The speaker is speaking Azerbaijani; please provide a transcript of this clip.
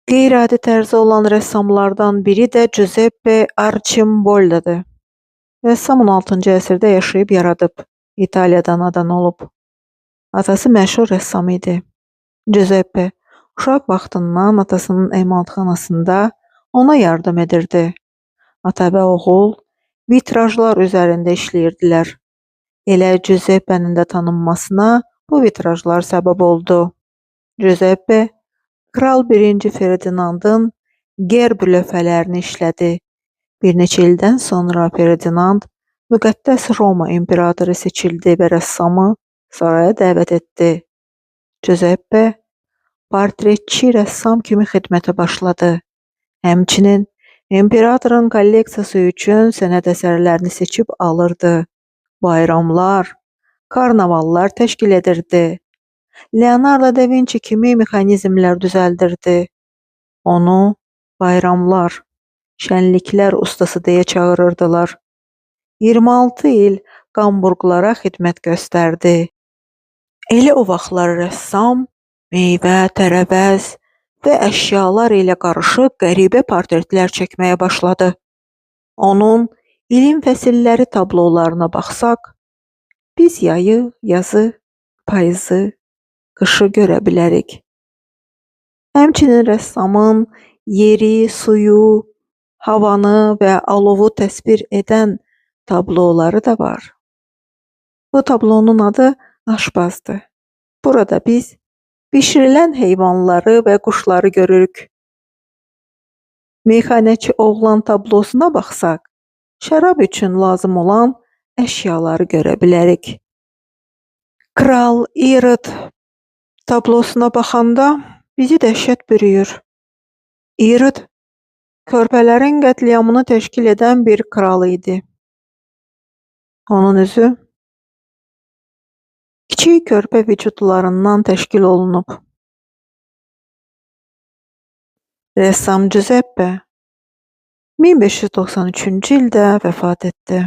Qeyri-adi tərzi olan rəssamlardan biri də Giuseppe Arcimboldo'dur. Rəssam 16-cı əsrdə yaşayıb yaradıb. İtaliyada anadan olub. Atası məşhur rəssam idi. Giuseppe uşaq vaxtından atasının emalatxanasında ona yardım edirdi. Ata və oğul vitrajlar üzərində işləyirdilər. Elə Giuseppe'nin də tanınmasına bu vitrajlar səbəb oldu. Giuseppe Kral 1-ci Ferdinandın gerb lövhələrini işlədi. Bir neçə ildən sonra Ferdinand Müqəddəs Roma imperatoru seçildi və rəssamı saraya dəvət etdi. Giuseppe portretçi rəssam kimi xidmətə başladı. Həmçinin imperatorun kolleksiyası üçün sənət əsərlərini seçib alırdı. Bayramlar, karnavallar təşkil edirdi. Leonardo da Vinci kimi mexanizmlər düzəldirdi. Onu bayramlar, şənliklər ustası deyə çağırırdılar. 26 il Qamburqlara xidmət göstərdi. Elə o vaxtlar rəssam meyvə, tərəvəz və əşyalar ilə qarışıq qəribə portretlər çəkməyə başladı. Onun ilin fəsilləri tablolarına baxsaq, biz yayı, yazı, payızı, qışı görə bilərik. Həmçinin rəssamın yeri, suyu, havanı və alovu təsvir edən tabloları da var. Bu tablonun adı Aşbazdır. Burada biz bişirilən heyvanları və quşları görürük. Meyxanəçi oğlan tablosuna baxsaq, şərab üçün lazım olan əşyaları görə bilərik. Kral İrod tablosuna baxanda bizi dəhşət bürüyür. İrod körpələrin qətliamını təşkil edən bir kral idi. Onun özü kiçik körpə vücudlarından təşkil olunub. Rəssam Giuseppe 1593-cü ildə vəfat etdi.